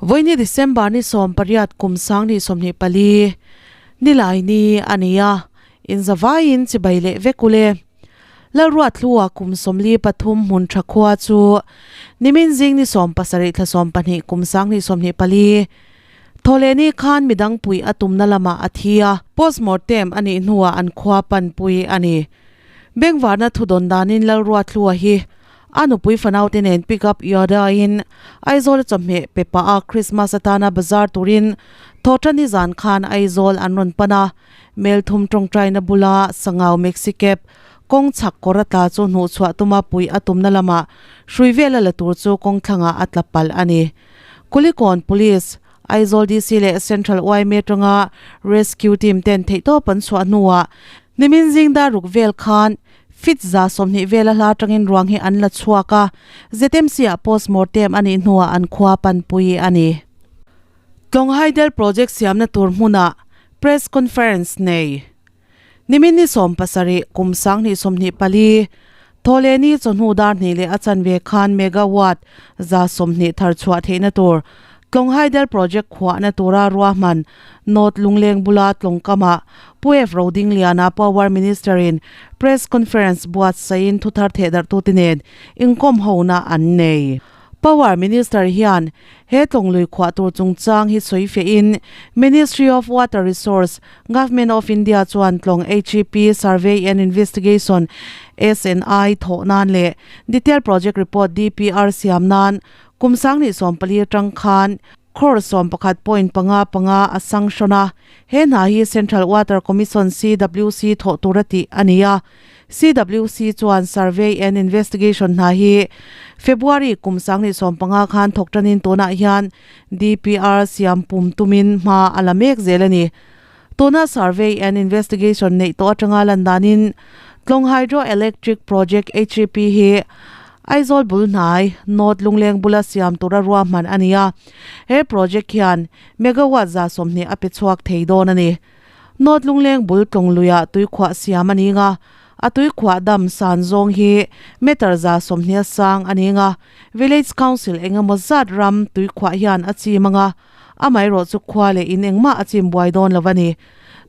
Vawiini December ni 18 kum 2024 Nilaini a ni a, inzavaiin chibai leh vek ule. Lalruathlua kum 43 hmun tha khua chu nimin zing ni 17 thla 12 kum 2024 Thawhlehni khan midang pui a tumna lamah a thi a, postmortem a nih hnuah an khua panpui a ni. Bengvarna thudawn danin Lalruathlua hi a nupui fanaute nen pick up Yoda-in Aizawl a chawhmeh pe pah a, Christmas atana bazar turin Thawhṭani zan khan Aizawl an rawn pan a, Melthum tawngtaina bula Sangau Maxi Cab kawng chhak kawr a tla chu hnuhchhuah tuma puih a tumna lamah hrui vela la tur chu kawng thlangah a tla palh a ni. Kulikawn Police, Aizawl DC leh Central yma atanga Rescue Team ten theihtawp an chhuah hnuah nimin zing dar ruk vel khan feet 20 vela hla atangin ruang hi an la chhuak a, ZMC ah post mortem a nih hnuah an khua panpui a ni. Tlawng Hydel Project siamna tur hmunah Press Conference nei. Nimin ni 17 kum 2024, Thawhlehni chawhnu dar hnih leh a chanve khan megawatt 120 thar chhuah theihna tur Tlawng Hydel Project khuahna tura ruahman North Lungleng bula Tlawng kamah Pu F Rodingliana Power Minister in Press Conference buatsaihin thuthar thehdarhtute nen inkawm hona an nei. Power Minister hian he tlawng lui khuah tur chungchang hi sawi fehin Ministry of Water Resource, Government of India chuan tlawng HEP Survey and Investigation, SNI, thawh nan leh Detail Project Report, DPR, siam nan kum 2014 atang khan crore 11.55 a sanction a. He hna hi Central Water Commission, CWC, thawh tur a tih a ni a. CWC chuan Survey and Investigation hna hi February kum 2015 khan thawk tanin tunah hian DPR siam pum tumin hma a la mek zel a ni. Tuna Survey and Investigation neih tawh atanga lan danin Tlawng Hydro Electric Project, HEP, hi Aizawl bul hnai, North Lungleng bula siam tura ruahman a ni a. He project hian megawatt 120 a pe chhuak thei dawn a ni. North Lungleng bul tlawng luiah tuikhuah siam a ni nga, a tuikhuah dam san zawng hi meter 120 a sang a ni nga, Village Council engemaw zat ram tuikhuah hian a chim anga, amaherawh chu khua leh in engmah a chim buai dawn lo a ni.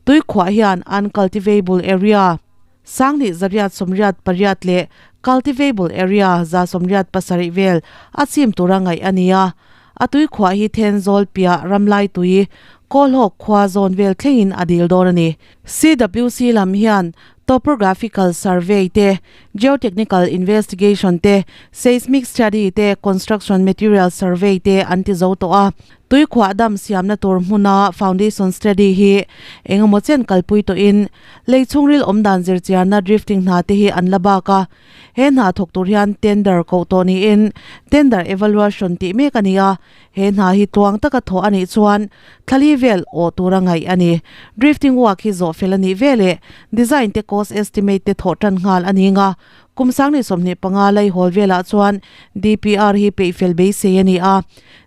Tuikhuah hian uncultivable area 2888 leh cultivable area 87 vel a chim tura ngaih a ni a, a tuikhuah hi Thenzawl piah ramlai tui Kawlhawk khua zawn vel thlengin a dil dawn a ni. CWC lam hian Topographical Survey te, Geotechnical Investigation te, Seismic Study te, Construction Material Survey te an ti zo tawh a. Tuikhuah dam siamna tur hmuna Foundation Study hi engemaw chen kalpui tawhin lei chhungril awmdan zirchiarna drifting hna te hi an la bak a. He hna thawk tur hian tender koh tawh niin tender evaluation tih mek a ni a. He hna hi tluang taka thawh a nih chuan thlali vel awh tura ngaih a ni. Drifting work hi zawh fel a nih veleh design te cost estimate te thawh tan nghal a ni nga. Kum 2025 laihawl velah chuan DPR hi peih fel beisei a ni a.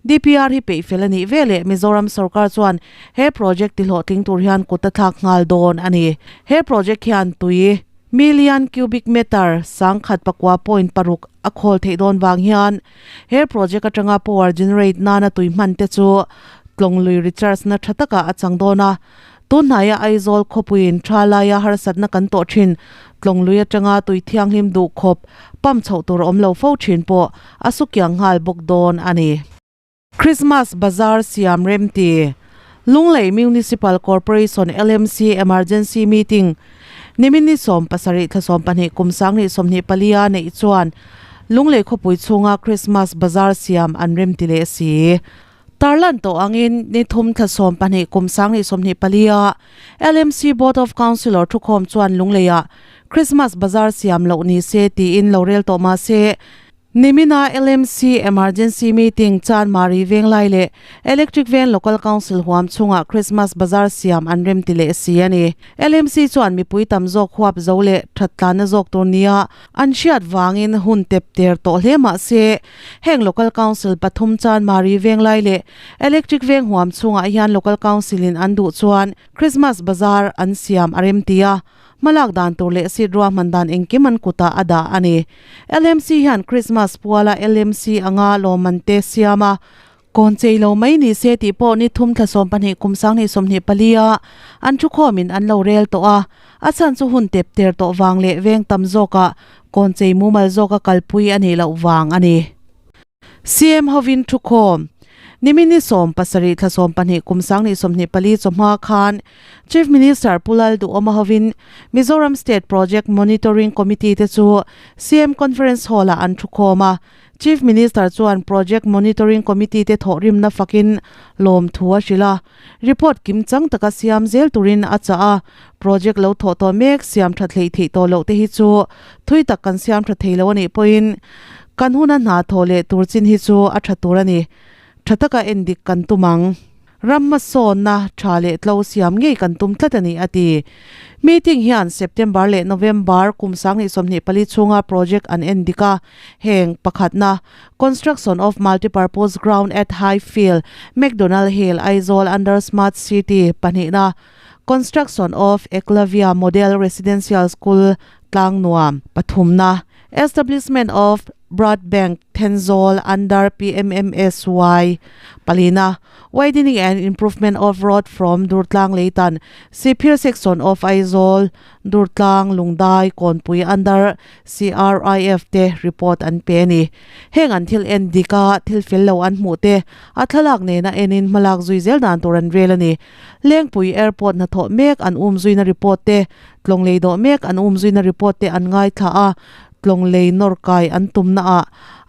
DPR hi peih fel a nih veleh Mizoram sorkar chuan he project tihlawhtling tur hian kut a thlak nghal dawn a ni. He project hian tui million cubic meter 1009.6 a khawl theih dawn vang hian he project atanga power generate nana tui hman te chu tlawng lui recharge na tha takah a chang dawn a. Tunhnaia Aizawl khawpuiin tha laia harsatna kan tawh thin tlawng lui atanga tui thianghlim duh khawp pump chhoh tur a awm lo fo thin pawh a sukiang nghal bawk dawn a ni. Christmas Bazaar siam remti Lunglei Municipal Corporation, LMC, Emergency Meeting nimin ni 17 thla 12 kum 2024 a neih chuan Lunglei khawpui chhunga Christmas Bazaar siam an remti leh si. Tarlan tawh angin ni 3 thla 12 kum 2024 a LMC Board of Councillor thukhawm chuan Lungleiah Christmas Bazaar siam loh ni se tiin lo rel tawh mahse Nimina LMC Emergency Meeting Chanmari Venglai leh Electric Veng Local Council huam chhungah Christmas Bazaar siam an rem ti leh si a ni. LMC chuan mipui tam zawk huap zo leh that tlanna zawk tur nia an hriat vangin hun tep ter tawh hle mah se heng Local Council pathum Chanmari Venglai leh Electric Veng huam chhungah hian Local Council in an duh chuan Christmas Bazaar an siam a rem ti a. Hmalak dan tur leh seat ruahman dan engkim an kutah a dah a ni. LMC hian Christmas puala LMC anga lawmman te siam a. Kawn chei lo mai ni se tih pawh ni thum thla 12 kum 2024 a an thukhawmin an lo rel tawh a, a chhan chu hun tep ter tawh vang leh veng tam zawkah kawn chei mumal zawka kalpui a nih loh vang a ni. CM hovin thukhawm nimin ni 17 thla 12 kum 2024 chawhma khan Chief Minister Pu Lal Duhawma hovin Mizoram State Project Monitoring Committee te chu CM Conference Hall-ah an thukhawm a, Chief Minister chuan Project Monitoring Committee te thawhrimna fakin lawmthu a hrilh a, report kim chang taka siam zel turin a chah a, project lo thawh tawh mek siam tha thleih theih tawh loh te hi chu thui tak kan siam tha thei lo a nih pawhin kan huna hna thawh leh tur chin hi chu a tha tur a ni. Tha taka endik kan tum ang. Ram hmasawnna tha leh tlo siam ngei kan tum tlat a ni, a ti. Meeting hian September leh November kum 2024 chhunga project an en dik a, heng pakhatna, Construction of Multipurpose Ground at Highfield, McDonald Hill, Aizawl under Smart City, pahnihna, Construction of Eklavya Model Residential School, Tlangnuam, pathumna, Establishment of Blood Bank Thenzawl under PMMSY, palina, Widening and Improvement of Road from Durtlang Leitan, Sihphir Section of Aizawl, Durtlang, Lungdai, Kawnpui under CRIF te report an pe a ni. Heng an thil en dik a, thil fel lo an hmuh te a thlalak nena enin hmalak zui zel dan tur an rel a ni. Lengpui Airport hnathawh mek an um zuina report te, Tlawng lei dawh mek an um zuina report te an ngaithla a, tlawng lei nawr kai an tumna ah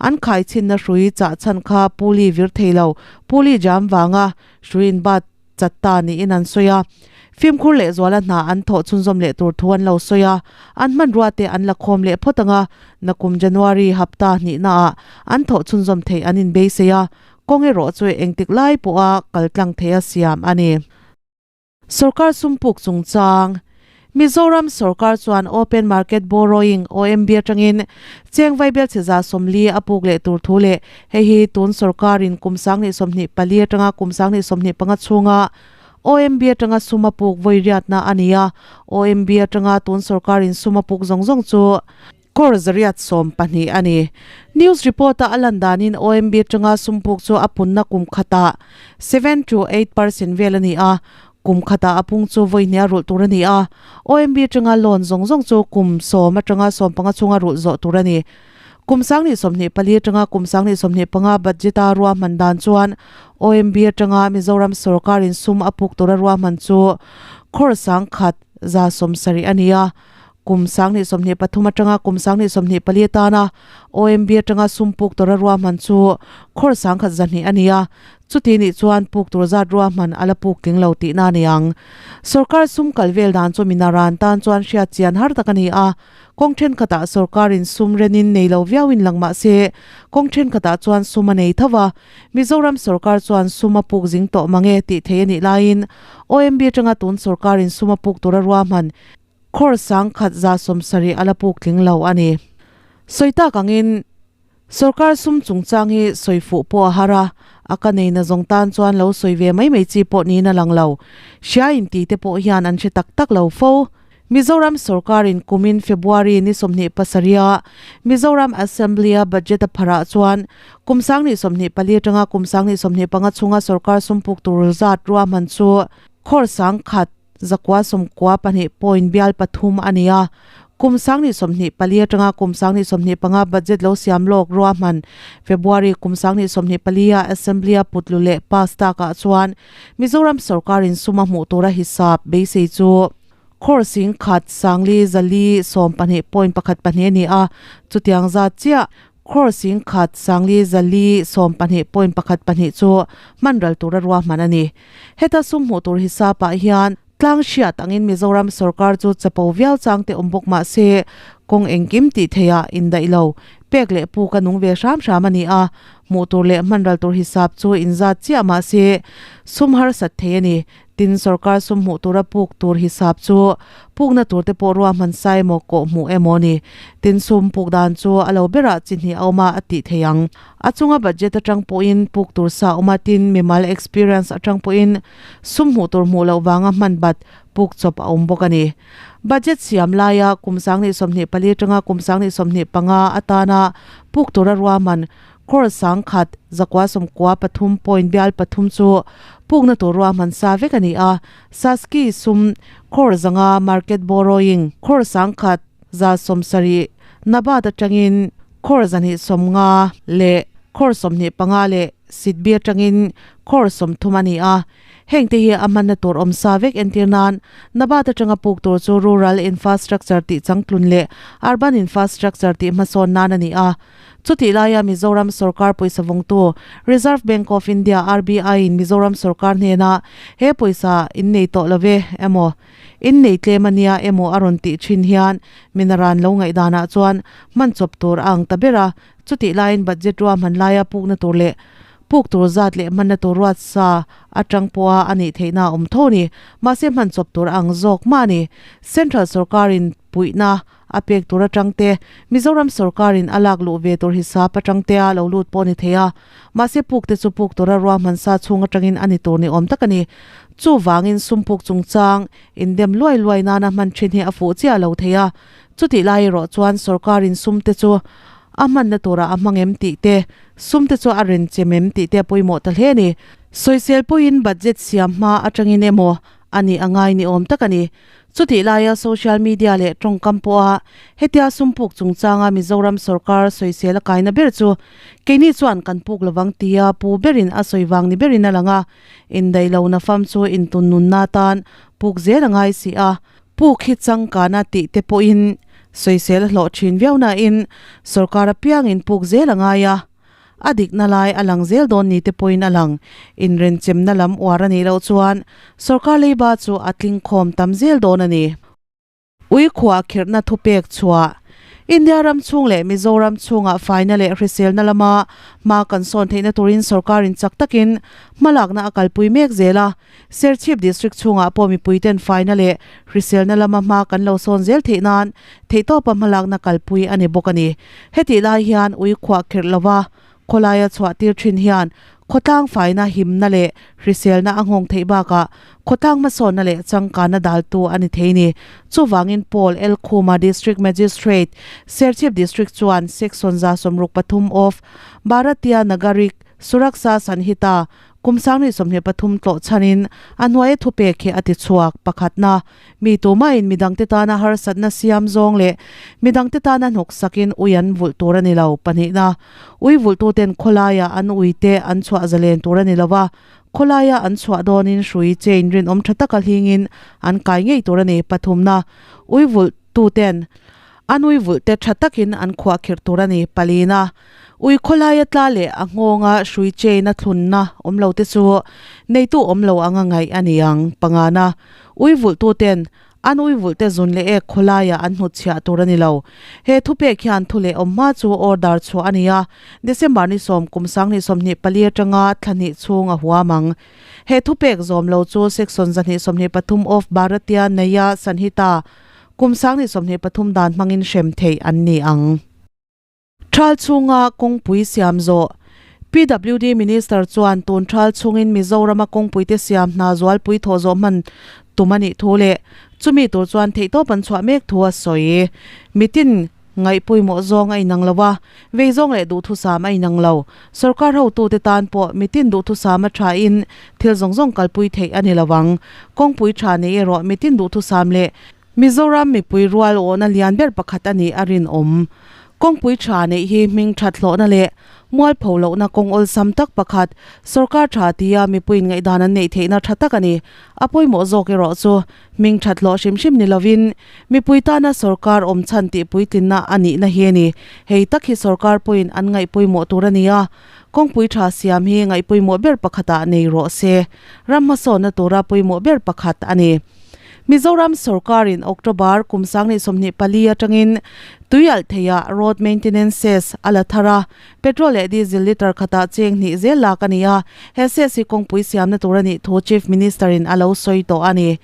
an khai chhinna hrui chah chhan kha puli vir thei lo, puli jam vanga hrui in bat chat ta niin an sawi a. Fimkhur leh zuala hna an thawh chhunzawm leh tur thu an lo sawi a, an hmanrua te an la khawm leh phawt ang a, nakum January hapta hnihna ah an thawh chhunzawm theih an inbeisei a, kawng erawh chu engtik lai pawha kal tlang theia siam a ni. Sorkar sumpuk chungchang, Mizoram sorkar chuan Open Market Borrowing, OMB, atangin cheng vaibel chhe 40 a puk leh tur thu leh hei hi tun sorkarin kum 2024 atanga kum 2025 chhunga OMB atanga sum a puk vawi riatna a ni a, OMB atanga tun sorkarin sum a puk zawng zawng chu Crore 112 a ni. News report-a a lan danin OMB atanga sumpuk chu a punna kum khatah 7 to 8% vel a ni a, kum khatah a pung chu vawi hnih a rulh tur a ni a. OMB atanga loan zawng zawng chu kum 10 atanga 15 chhunga rulh zawh tur a ni. Kum 2024 atanga kum 2025 budget-a ruahman dan chuan OMB atanga Mizoram sorkarin sum a puk tura ruahman chu crore 170 a ni a. Kum 2023 atanga kum 2024 atana OMB atanga sum puk tura ruahman chu crore 102 a ni a, chuti nih chuan puk tur zat ruahman a la puk tling lo tihna a ni ang. Sorkar sum kal vel dan chu minaran tan chuan hriat chian har tak a ni a, kawng thenkhatah sorkarin sum renin nei lo viauin lang mah se kawng thenkhatah chuan sum a nei tho va, Mizoram sorkar chuan sum a puk zing tawh mange tih thei a nih laiin OMB atanga tun sorkarin sum a puk tura ruahman Crore 170 a la puk tling lo a ni. Sawi tak angin sorkar sum chungchang hi sawi fuh pawh a har a, a ka nei na zawng tan chuan lo sawi ve mai mai chi pawh niin a lang lo. Hria inti te pawh hian an hre tak tak lo fo. Mizoram sorkarin kumin February ni 27 a Mizoram Assembly-a budget a pharah chuan kum 2024 atanga kum 2025 chhunga sorkar sum puk tur zat ruahman chu crore 192 point bial pathum a ni a, kum 2024 atanga kum 2025 budget lo siam lawk ruahman February kum 2024 a Assembly a putlu leh pass takah chuan Mizoram sorkarin sum a hmuh tura hisap beisei chu crore 1,412 point pakhat pahnih a ni a, chutiang zat chiah crore 1,412 point pakhat pahnih chu hman ral tura ruahman a ni. Heta sum hmuh tur hisapah hian tlang hriat angin Mizoram sorkar chu chapo viau chang te awm bawk mah se kawng engkim tih theiha indaih lo pek leh puk a nung ve hram hram a ni a, hmuh tur leh hman ral tur hisap chu inzat chiah mah se sum harsat thei a ni. Tin, sorkar sum hmuh tura puk tur hisap chu pukna tur te pawh ruahman sa emaw kawh hmuh emaw a ni. Tin, sum puk dan chu a lo berah chi hnih a awm a, a tih thei ang. A chunga budget atang pawhin puk tur sa awm a, tin mimal experience atang pawhin sum hmuh tur hmuh loh vanga hman bat puk chawp a awm bawk a ni. Budget siam laia kum 2024 atanga kum 2025 atana puk tura ruahman. Crore 10 zakua 93 pathum point bial pathum chu pukna tur ruahman sa vek a ni a. Saski sum crore 500 market borrowing crore 10 70 NABARD atangin crore 250 leh crore 25 leh SIDBI atangin crore 30 a ni a. Heng te hi a hmanna tur awm sa vek entir nan NABARD atanga puk tur chu rural infrastructure tih changtlun leh urban infrastructure tih hmasawn nan a ni a. Chutih laia Mizoram sorkar pawisa vawngtu Reserve Bank of India, RBI, in Mizoram sorkar hnena he pawisa in nei tawh lo ve emaw, in nei tlem a nia emaw a rawn tih thin hian minaran lo ngaihdanah chuan hman chawp tur a ang ta ber a. Chutih laiin budget ruahman laia pukna tur leh puk tur zat leh hmanna tur ruat sa atang pawha a nih theihna a awm tho a ni. Mahse hman chawp tur a ang zawk mah a ni. Central sorkarin puihna A pek tur atang te, Mizoram sorkarin a lak luh ve tur hisap atang te a lo lut pawh a ni thei a. Mahse puk te chu puk tura ruahman sa chhung atangin a ni tur ni awm tak a ni. Chuvangin sum puk chungchang indem luai luai nana hman thin hi a fuh chiah lo thei a. Chutih lai erawh chuan sorkarin sum te chu a hmanna turah a hmang em tih te, sum te chu a renchem em tih te a pawimawh ta hle a ni. Sawisel pawhin budget siam hma atangin emaw a nih a ngai ni awm tak a ni. Chutih laia social media leh tawngkam pawha hetia sum puk chungchanga Mizoram sorkar sawisel a kaina ber chu keini chuan kan puk lovang tia pu berin a sawi vang ni berin a lang a, indaihlohna fam chu intunnunna atan puk zel a ngai si a, puk hi changkana tih te pawhin sawisel a hlawh thin viau nain sorkar apiangin puk zel a ngai a. A dikna lai a lang zel dawn ni te pawhin a lang. Inrenchemna lam uar a nih loh chuan sorkar leiba chu a tling khawm tam zel dawn a ni. Ui khuah khirhna thupek chhuah India ram chhung leh Mizoram chhungah faina leh hriselna lama hma kan sawn theihna turin sorkarin chak takin hmalakna a kalpui mek zel a. Serchhip District chhungah pawh mipuiten faina leh hriselna lama hma kan lo sawn zel theih nan theihtawpa hmalakna kalpui a ni bawk a ni. Hetih lai hian ui khuah khirh lova khawlaia chhuah tir thin hian khawtlang faina himna leh hriselna a nghawng theih bakah khawtlang hmasawnna leh changkanna daltu a ni thei ni. Chuvangin Paul L. Khuma District Magistrate, Serchhip District chuan Section 63 of Bharatiya Nagarik Suraksha Sanhita Kum 2023 tlawh chhanin a hnuaia thupek hi a ti chhuak. Pakhatna, mi tumahin midangte tana harsatna siam zawng leh midangte tana hnawksakin ui an vulh tur a ni lo. Pahnihna, ui vulhtuten khawlaia an uite an chhuah zalen tur a ni lo va, khawlaia an chhuah dawnin hrui chain rinawm tha taka hlingin an kai ngei tur a ni. Pathumna, ui vulhtuten an ui vulhte tha takin an khuahkhirh tur a ni. Palina, Ui khawlaia tla leh a nghawnga hrui chain a thlunna awm lo te chu neitu awm lo anga ngaih a ni ang. Pangana, ui vulhtuten an ui vulhte zun leh ek khawlaia an hnutchhiah tur a ni lo. He thupek hian thu leh awm hma chu order chhuah a ni a, December ni 10 kum 2024 atanga thla hnih chhung a huam ang. He thupek zawm lo chu Section 223 of Bharatiya Nyaya Sanhita kum 2023 dan hmangin hrem theih an ni ang. Thal chhunga kawngpui siam zawh. PWD Minister chuan tun thal chhungin Mizorama kawngpuite siam hna zualpui thawh zawh hman tum a nih thu leh chumi tur chuan theihtawp an chhuah mek thu a sawi. Mitin ngaihpawimawh zawng a inang lo a, vei zawng leh duhthusam a inang lo. Sorkar hotute tan pawh mitin duhthusam a thain thil zawng zawng kalpui theih a ni lo ang. Kawngpui tha nei erawh mitin duhthusam leh Mizoram mipui rual awhna lian ber pakhat a nih a rinawm. Kawngpui tha neih hi hming that hlawhna leh mualpho lohna kawng awlsam tak pakhat, sorkar tha tia mipuiin ngaihdan an neih theihna tha tak a ni. A pawimawh zawk erawh chu hming that hlawh hrim hrim ni lovin mipui tana sorkar awm chhan tih puitlinna a nihna hi a ni. Hei tak hi sorkar pawhin an ngaih pawimawh tur a ni a, kawngpui tha siam hi ngaih pawimawh ber pakhatah nei rawh se. Ram hmasawnna tura pawimawh ber pakhat a ni. Mizoram sorkarin October kum 2024 atangin tuialh theiah road maintenance cess a la thar a, petrol leh diesel litre khatah cheng hnih zel lak a ni a, he cess hi kawngpui siamna tur a nih thu Chief Minister-in a lo sawi tawh a ni.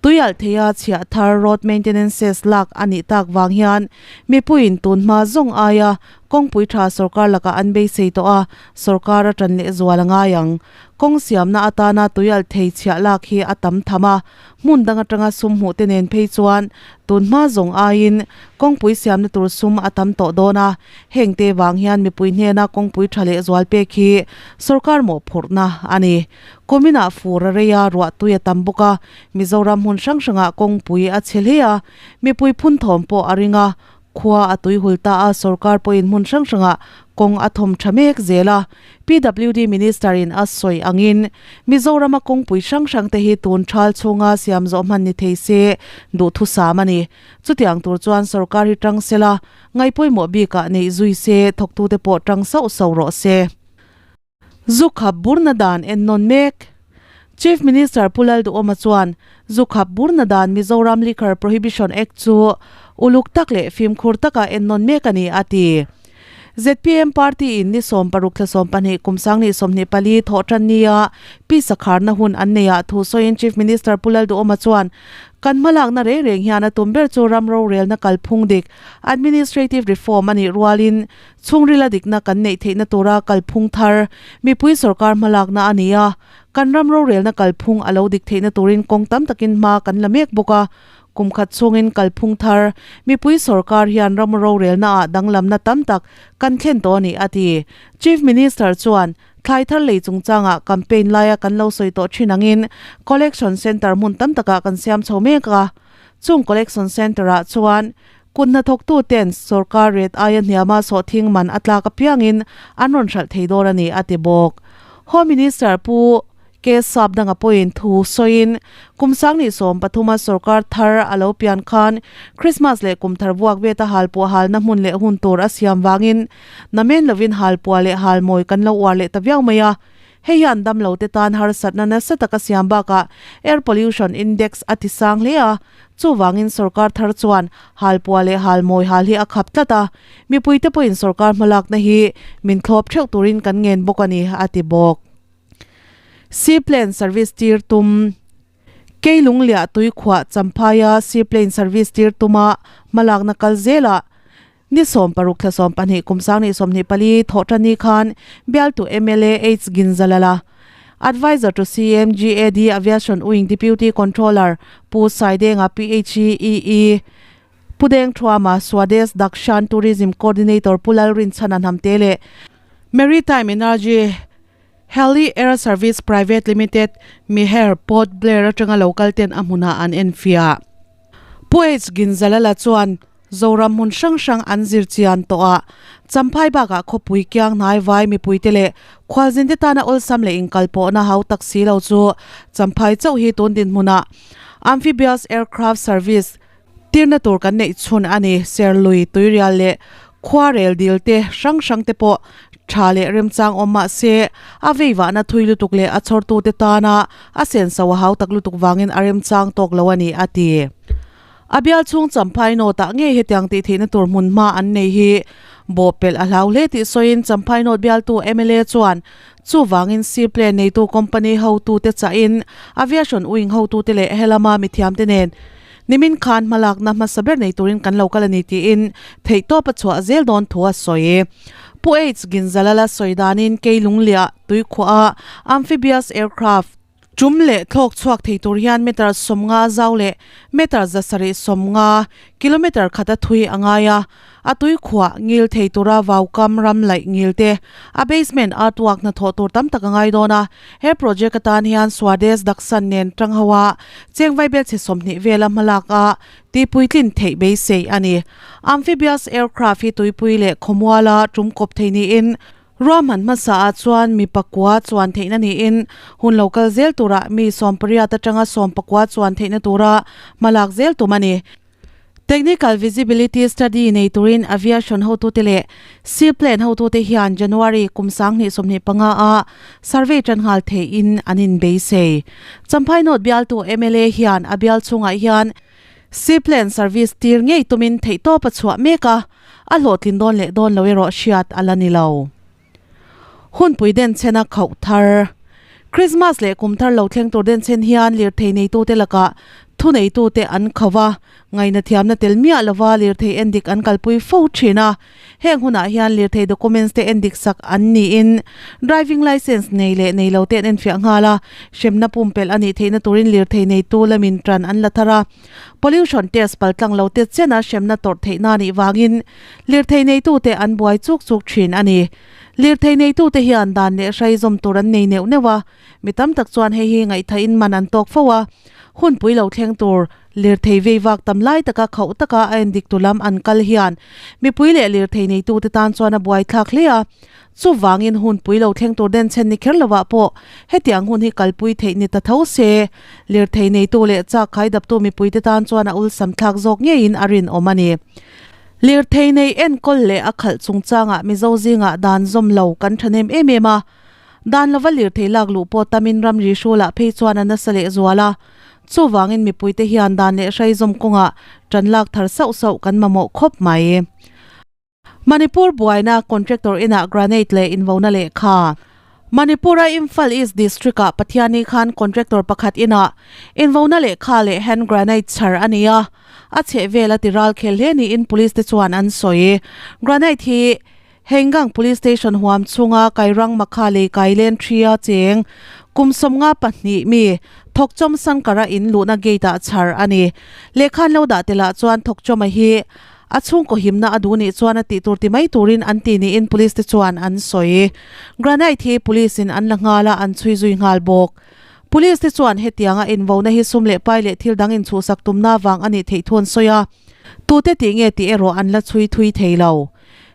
Tuialh theia chhiah thar road maintenance cess lak a nih tak vang hian mipuiin tun hma zawng aia. Kawngpui tha sorkar lakah an beisei tawh a, sorkar a tan lehzual a ngai ang. Kawng siamna atana tuialh thei chhiah lak hi a tam tham a, hmun dang atanga sum hmuh te nen phei chuan tun hma zawng aiin kawngpui siamna tur sum a tam tawh dawn a, heng te vang hian mipui hnena kawngpui tha lehzual pek hi sorkar mawhphurhna a ni. Kuminah fur a rei a, ruah tui a tam bawk a, Mizoram hmun hrang hrangah kawngpui a chhe hle a, mipui phun thawm pawh a ring a, khua a tui hul ta a, sorkar pawhin hmun hrang hrangah kawng a thawm tha mek zel a. PWD Minister in a sawi angin Mizorama kawngpui hrang hrang te hi tun thal chhunga siam zawh hman ni thei se duhthusam a ni. Chutiang tur chuan sorkar hi tang sela, ngaihpawimawh bikah neih zui se, thawktute pawh tang sauh sauh rawh se. Zu khap burna dan en nawn mek. Chief Minister Pu Lalduhawma chuan zu khap burna dan Mizoram Liquor Prohibition Act chu uluk tak leh fimkhur taka en nawn mek a ni a ti. Zpm party in ni 16 thla 12 kum 2024 thawhtan nia pi sakharna hun an neihah thu sawiin Chief Minister Pu Lalduhawma chuan kan hmalakna reng reng hian a tum ber chu ram rorelna kalphung dik administrative reform a nih rualin Chhungrila dikna kan neih theihna tura kalphung thar mipui sorkar hmalakna a ni a, kan ram rorelna kalphung a lo dik theihna turin kawng tam takin hma kan la mek bawk a. Kum khat chhungin kalphung thar mipui sorkar hian ram rorelnaah danglamna tam tak kan thlen tawh a ni, a ti. Chief Minister chuan thlai thar lei chungchangah campaign laia kan lo sawi tawh thin angin collection centre hmun tam takah kan siam chho mek a. Chung collection centre-ah chuan Kut hnathawktuten sorkar rate aia hniama sawhthing man a tlak apiangin an rawn hralh thei dawn a ni, a ti bawk. Home Minister Pu K Sapdanga pawhin thu sawiin, kum 2013 a sorkar thar a lo pian khan Christmas leh kum thar vuak veta halpuah halna hmun leh hun tur a siam vangin namen lovin halpuah leh halmawi kan lo uar leh ta viau mai a. Hei hian damlote tan harsatna nasa taka siam bakah air pollution index a ti sang hle a, chuvangin sorkar thar chuan halpuah leh halmawi hal hi a khap tlat a, mipuite pawhin sorkar hmalakna hi min thlawp theuh turin kan ngen bawk a ni, a ti bawk. Seaplane service tir tum. Keilungliah tuikhuah Champhaia seaplane service tir tuma hmalakna kal zelah Ni 16 thla 12 kum 2024 thawhṭani khan bialtu mla H Ginzalala, Adviser to CM GAD Aviation Wing Deputy Controller Pu Saidenga PHEE, Pu Dengthuama Swadesh Dakshan Tourism Coordinator Pu Lalrinchhana Hnamte leh Maritime Energy Heli Air Service Private Limited Meher Port Blair aṭanga lo kal ten a hmunah an enfiah. Pu H Ginzalala chuan Zoram hmun hrang hrang an zir chian tawh a, Champhai bakah khawpui kiang hnai vai mipuite leh khualzinte tana awlsam leh inkalpawhna hau tak si lo chu Champhai chauh hi tun dinhmunah Amphibious Aircraft Service tirna tur kan neih chhun a ni. Serlui, Tuirial leh Khuarel dil te hrang hrang te pawh tha leh remchang awm mah se a veivahna thui lutuk leh a chhawrtute tana a senso a hau tak lutuk vangin a remchang tawk lo a ni, a ti. A bial chhung Champhai North ah ngei hetiang tih theihna tur hmun hma an nei hi bawhpelh a hlau hle tih sawiin Champhai North bialtu mla chuan chuvangin seaplane neitu company hotute chahin aviation wing hotute leh helama mithiamte nen nimin khan hmalakna hmasa ber nei turin kan lo kal a ni tiin theihtawp a chhuah zel dawn thu a sawi. Pu H Ginzalala sawi danin Keilungliah tuikhuah a amphibious aircraft Tum leh thlawk chhuak thei tur hian meter 50 zau leh meter 750, kilometre khat a thui a ngai a. A tui khuah ngil thei tura vaukam ram laih ngil te, a basement artwork hnathawh tur tam tak a ngai dawn a. He project atan hian Swadesh Daksan nen tang ho a cheng vaibelchhe 20 vela hmalak a tihpuitlin theih beisei a ni. Amphibious aircraft hi tuipui leh khawmuala tum kawp thei niin Ruahman hmasa ah chuan mi pakua chuan theihna niin hun lo kal zel turah mi 18 atanga 19 chuan theihna tura hmalak zel tum a ni. Technical Visibility Study nei turin Aviation hotute leh Seaplane hotute hian January kum 2025 a survey tan nghal theihin an inbeisei. Champhai North bialtu mla hian a bial chhungah hian Seaplane service tir ngei tumin theihtawp a chhuah mek a, a hlawhtlin dawn leh dawn lo erawh hriat a la ni lo. Hunpui denchhena khauh thar. Christmas leh kum thar lo thleng tur denchhen hian lirthei neitute lakah Thuneitute an kho va, ngaihna thiamna tel miah lova lirthei endik an kalpui fo thin a. Heng hunah hian lirthei documents te endik sak an niin driving licence nei leh nei lo te an enfiah nghal a, hremna pumpelh a nih theihna turin lirthei neitu lamin tan an la thar a. Pollution test paltlang lo te chena hremna tawrh theihna nih vangin lirthei neitute an buai chuk chuk thin a ni. Lirthei neitute hian dan leh hrai zawm tur an nei neuh neuh a, mi tam tak chuan hei hi ngaihthaihin man an tawk fo a, hunpui lo thleng tur lirthei vei vak tam lai taka khauh taka a endik tu lam an kal hian mipui leh lirthei neitute tan chuan a buaithlak hle a. Chuvangin hunpui lo thleng tur denchhen ni kher lovah pawh hetiang hun hi kalpui theih ni ta tho se, lirthei neitu leh chak khai daptu mipuite tan chuan a ulsam thlak zawk ngeiin a rinawm a ni. Lirthei nei enkawl leh a khalh chungchangah Mizo zingah dan zawm lo kan thahnem em em a, dan lova lirthei lak luh pawh tamin ramri hrulah phei chuan a nasa leh zual a. Chuvangin mipuite hian dan leh hrai zawm kawngah tan lak thar sauh sauh kan mamawh khawp mai. Manipur buaina contractor inah granate leh invona lehkha. Manipur-a Imphal East District-ah Pathiani khan contractor pakhat inah invona lehkha leh hand granate chhar a ni a, a chhehvel a ti ral khel hle niin police te chuan an sawi. Granate hi Hengang Police Station huam chhunga Kairang Makha lei Kailen Thria cheng kum 52 mi Thawkchawm Sankara in luhna gate-ah chhar a ni. Lehkha an lo dah telah chuan Thawkchawma hi A chhungkaw himna a duh nih chuan a tih tur ti mai turin an ti niin police te chuan an sawi. Granite hi police in an la nghal a, an chhui zui nghal bawk. Police te chuan hetianga invona hi sum leh pai leh thil dang inchhuhsak tumna vang a nih theih thu an sawi a, tute tih nge tih erawh an la chhui thui thei lo.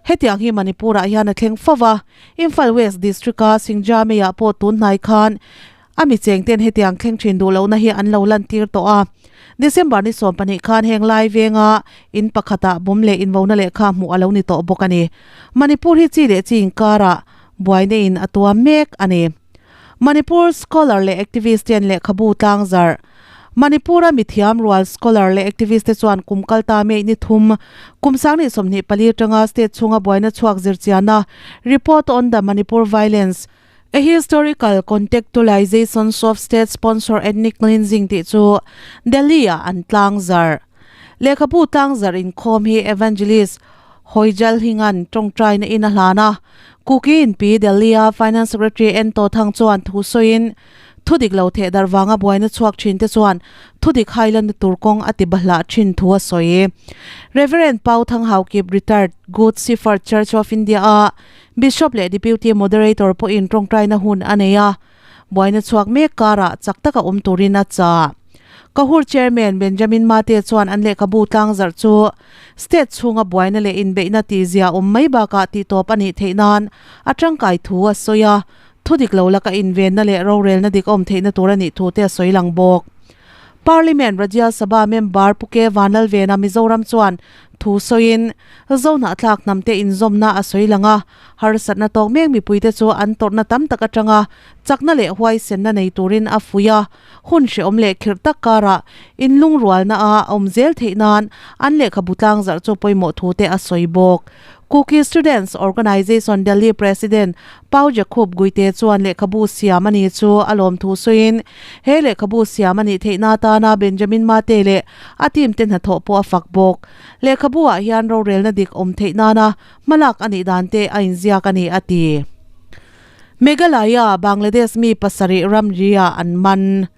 Hetiang hi Manipur ah hian a thleng fo va, Imphal West District a Singjamei ah pawh tun hnai khan A mi chengten hetiang thleng thin duh lohna hi an lo lantir tawh a. December ni 12 khan heng lai venga in pakhatah bomb leh invona lehkha hmuh a lo ni tawh bawk a ni. Manipur hi chi leh chi inkarah buaina in a tuam mek a ni. Manipur scholar leh activist ten lehkhabu tlangzarh Manipur-a mithiam rual scholar leh activist te chuan kum kal ta May ni thum kum 2024 atanga state chhunga buaina chhuak zirchiana Report on the Manipur Violence A Historical Contextualization of State-Sponsored Ethnic Cleansing tih chu Delhi-ah an tlangzarh. Lehkhabu tlangzarh inkhawm hi Evangelist Hoijal Hingan tawngtaina in a hlan a. Kuki inpi Delhi-a Finance Secretary N Tothang chuan thu sawiin, Thu dik lo theh darh vanga buaina chhuak thin te chuan thu dik hailanna tur kawng a ti bahlah thin thu a sawi. Reverend Pau Thanghaukip Retired Good Shepherd Church of India-a Bishop leh Deputy Moderator pawhin tawngtaina hun a nei a, buaina chhuak mek karah chak taka awm turin a chah. Kahur Chairman Benjamin Mate chuan an lehkhabu tlangzarh chu state chhunga buaina leh inbeihna tihzia awm mai bakah tihtawp a nih theih nan a tangkai thu a sawi a, thu dik lo laka invenna leh rorelna dik awm theihna tur a nih thu te a sawi lang bawk. Parliament Rajya Sabha member Pu K Vanlalvena Mizoram chuan Thu sawiin, Zohnahthlak hnamte inzawmna a sawi lang a, harsatna tawk mek mipuite chu an tawrhna tam tak atanga chakna leh huaisenna nei turin a fuih a, hun hrehawm leh khirh tak karah inlungrualna a awm zel theih nan an lehkhabu tlangzarh chu pawimawh thute a sawi bawk. Kuki Students Organisation Delhi President Pau Jakub Guite chuan lehkhabu siam a ni chu a lawm thu sawiin, he lehkhabu siam a nih theihna atana Benjamin Mate leh A team te hnathawh pawh a fak bawk. Lehkhabu ah hian rorelna dik awm theih nana hmalak a nih dan te a inziak a ni, a ti. Meghalaya, Bangladesh mi pasarih ramri ah an man.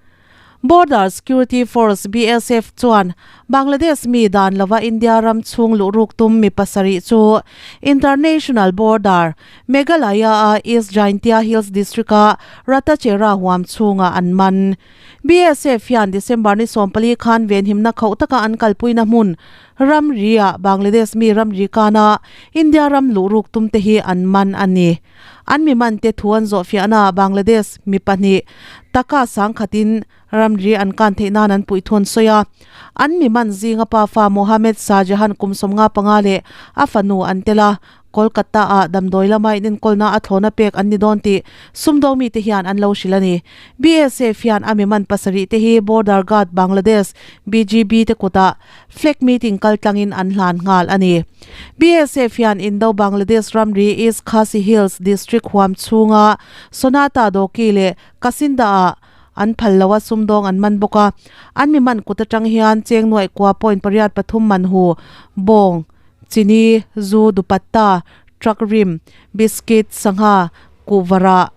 Border Security Force, BSF, chuan Bangladesh mi dan lova India ram chhung luh ruk tum mi pasarih chu International Border, Meghalaya-a East Jaintia Hills District-a Ratachera huam chhungah an man. BSF hian December ni 14 khan venhimna khauh taka an kalpuina hmun ramri-ah Bangladesh mi ramri kana India ram luh ruk tum te hi an man a ni. An mi man te thu an zawhfiahnaah Bangladesh mi pahnih taka sangkhatin ramri an kan theih nan an puih thu an sawi a. An mi man zinga pafa Mohammed Shahjahan kum 55 leh a fanu an tel a, Kolkata-ah damdawi lama inenkawlna a thlawna pek an ni dawn tih sumdawng mite hian an lo hrilh a ni. BSF hian a miman pasarih te hi Border Guard Bangladesh, BGB, te kutah flag meeting kaltlangin an hlan nghal a ni. BSF hian Indo-Bangladesh ramri East Khasi Hills District huam chhunga Sonata Doki leh Kasinda-ah. an phal lo a, sumdawng an man bawk a. An mi man kut atang hian cheng nuaih kua point pariat pathum man hu, bawng, chini, zu, dupatta, truck rim, biscuit, sangha, kuhvarah,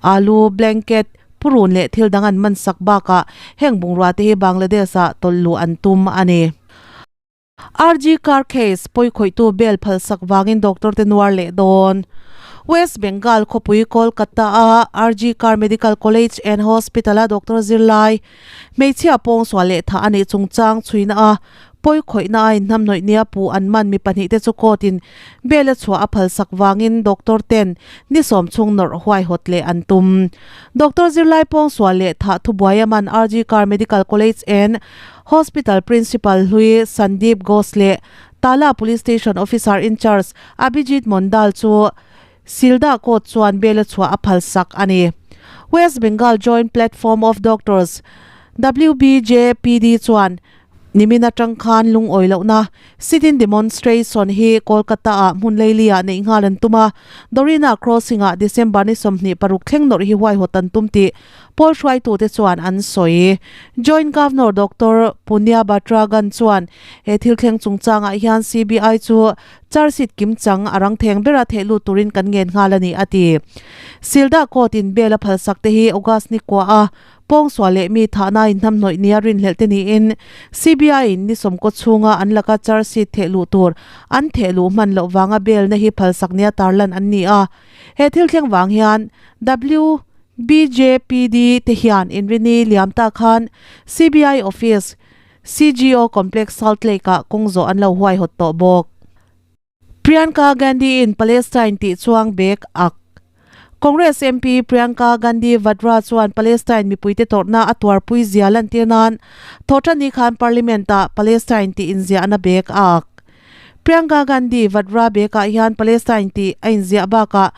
alu, blanket, purun leh thil dang an man sak bakah heng bungrua te hi Bangladesh ah tawlh luh an tum a ni. RG Car case pawikhawihtu bail phalsak vangin doctor te nuar leh dawn. West Bengal khawpui Kolkata a RG Kar Medical College and Hospital a doctor zirlai hmeichhia pawngsual leh thah a nih chungchang chhuina a pawikhawihna a inhnamhnawih nia pu an man mi pahnih te chu court in bail a chhuah a phalsak vangin doctor ten ni sawm chhung nawrh huaihawt leh an tum. Doctor zirlai pawngsual leh thah thubuai a man RG Kar Medical College and Hospital Principal hlui Sandeep Ghosh leh Tala Police Station Officer in Charge Abhijit Mondal chu Silda Court chuan bail a chhuah a phalsak a ni. West Bengal Joint Platform of Doctors, WBJPD, chuan nimin atang khan lungawi lohna sit-in demonstration hi Kolkata-ah hmun leili-ah neih nghal an tum a, Dorina Crossing-ah December ni 26 thleng nawrh hi huaihawt an tum tih Pawl hruaitute chuan an sawi. Joint Governor Doctor Punya Bhatragan chuan he thil thleng chungchangah hian CBI chu charge sheet kimchang a rang theng bera theh lut turin kan ngen nghal a ni, a ti. Silda Court in bail a phalsak te hi August ni kua a pawngsual leh mi thahna inhnamhnawih nia rinhlelh te niin CBI in ni sawmkaw chhunga an laka charge sheet theh luh tur an theh luh hman loh vanga bail na hi phalsak nia tarlan an ni a. He thil thleng vang hian W. BJPD te hian inrini liam ta khan CBI office, CGO Complex Salt Lake ah kawng zawh an lo huaihawt tawh bawk. Priyanka Gandhi in Palestine tih chuang bag ak. Congress MP Priyanka Gandhi Vadra chuan Palestine mipuite tawrhna a tuarpui zia lantir nan thawhṭani khan Parliament ah Palestine tih inziahna bag a ak. Priyanka Gandhi Vadra bag-ah hian Palestine tih a inziah bakah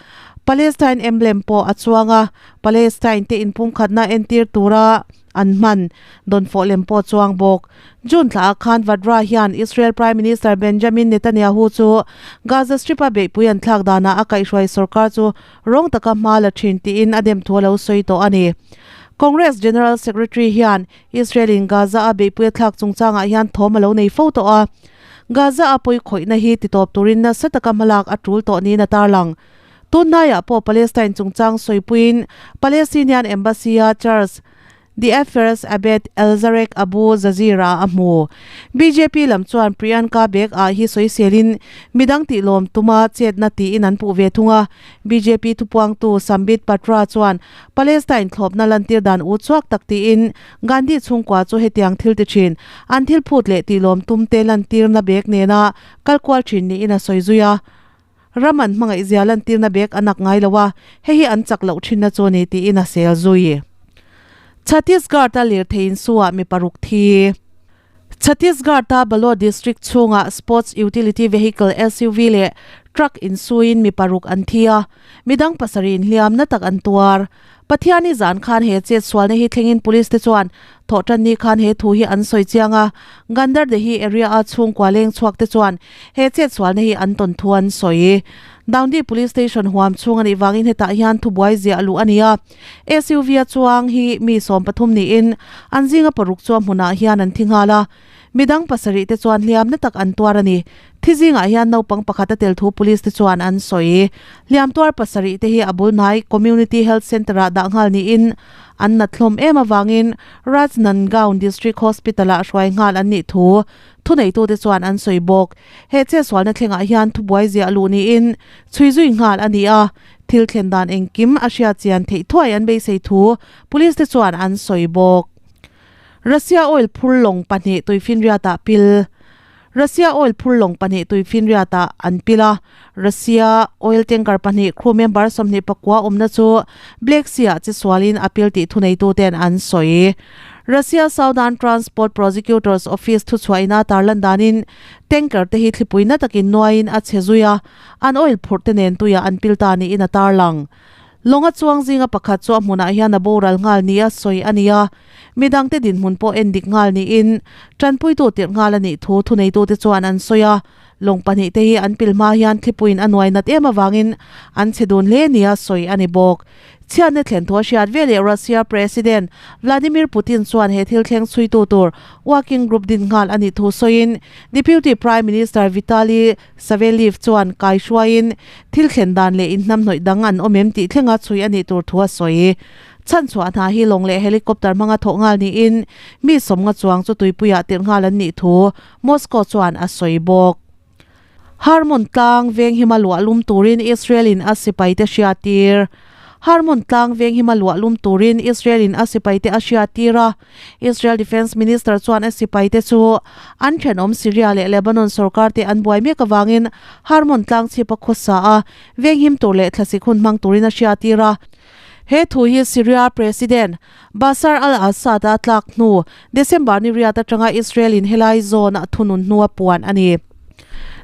Palestine emblem pawh a chuang a, Palestine te inpumkhatna entir tura an hman dawnfawh lem pawh a chuang bawk. June thlaah khan Vadra hian Israel Prime Minister Benjamin Netanyahu chu Gaza Strip-a beihpui an thlak danah a kaihhruai sorkar chu rawng taka hma la thin tiin a dem thu a lo sawi tawh a ni. Congress General Secretary hian Israel-in Gaza-a beihpui a thlak chungchangah hian thawm a lo nei fo tawh a. Gaza-a pawi khawihna hi titawp turin nasa taka hmalak a tul tawh niin a tarlang. Tun hnaiah pawh Palestine chungchang sawipuiin Palestinian Embassy-a Charles d'Affaires Abed Elzarek Abu Jazira a hmu. BJP lam chuan Priyanka Beg ah hi sawiselin midang tihlawm tuma chetna tiin an puh ve thung a. BJP thupuangtu Sambit Patra chuan Palestine thlawpna lantir dan u chhuak tak tiin Gandhi chhungkua chu hetiang thil ti thin, an thil phut leh tihlawm tum te lantirna bag nena kal kual thin niin a sawi zui a. Ram an hmangaihzia lantirna bag a nak ngai lo a, hei hi an chak loh thinna chu a ni tiin a sel zui. Chhattisgarh-a lirthei insuah mi paruk thi. Chhattisgarh-a Balod district chhungah Sports Utility Vehicle, SUV, leh truck insuiin mi paruk an thi a, midang pasarih inhliam na tak an tuar. Pathiani zan khan he chet sualna hi thlengin police te chuan thawhtanni khan he thu hi an sawi chiang a, Gandardehi area-a chhungkua leng chhuak te chuan he chet sualna hi an tawn thu an sawi. Daundi Police Station huam chhung a nih vangin hetah hian thubuai ziah luh a ni a, SUV-a chuang hi mi 13 niin an zinga paruk chu a hmunah hian an thi nghal a, midang pasarih te chuan hliamna tak an tuar a ni. Thi zingah hian naupang pakhat a tel thu police te chuan an sawi. Hliam tuar pasarih te hi a bul hnai Community Health Centre-ah dah nghal niin an nat hlawm em avangin Rajnandgaon District Hospital-ah hruai nghal an nih thu thuneitute chuan an sawi bawk. He chetsualna thlengah hian thubuai ziah luh niin chhui zui nghal a ni a, Thil thlen dan engkim a hriat chian theih thuai an beisei thu Police te chuan an sawi bawk. Russia oil phur lawng pahnih tuifinriatah pil Russia oil phur lawng pahnih tuifinriatah an pil a, Russia oil tanker pahnih crew member 29 awmna chu Black Sea-ah che sualin a pil tih thuneituten an sawi. Russia Southern Transport Prosecutor's Office thuchhuahina tarlan danin tanker te hi thlipui na takin nuaiin a chhe zui a, An oil phurh te nen tuiah an pil ta niin a tarlang. Lawnga chuang zinga pakhat chu a hmunah hian a boral nghal nia sawi a ni a, midangte dinhmun pawh en dik nghal niin tanpuitu tirh nghal a nih thu thuneitute chuan an sawi a. Lawng pahnih te hi an pil hma hian thlipuiin a nuai nat em avangin an chhe dun hle nia sawi a ni bawk. Chhiatna thlen thu a hriat veleh Russia President Vladimir Putin chuan he thil thleng chhuitu tur working group din nghal a nih thu sawiin Deputy Prime Minister Vitaly Savelyev chuan kaihruaiin thil thlen dan leh inhnamhnawih dang an awm em tih thlenga chhui a nih tur thu a sawi. Chhanchhuah hna hi lawng leh helicopter hmanga thawh nghal niin mi sawmnga chuang chu tuipuiah tirh nghal an nih thu Moscow chuan a sawi bawk. Harmon tlang venghima luah lum turin Israel-in a sipaite hriattir. Harmon tlang venghima luah lum turin Israel-in a sipaite a hriattir a. Israel Defence Minister chuan a sipaite chu an thenawm Syria leh Lebanon sorkar te an buai mek avangin Harmon tlang chhip a khawsa a, venghim tur leh thlasik hun hmang turin a hriattir a. He thu hi Syria President Bashar al-Assad-a tlak hnu December ni riat atanga Israel-in helai zawn a thunun hnua puan a ni.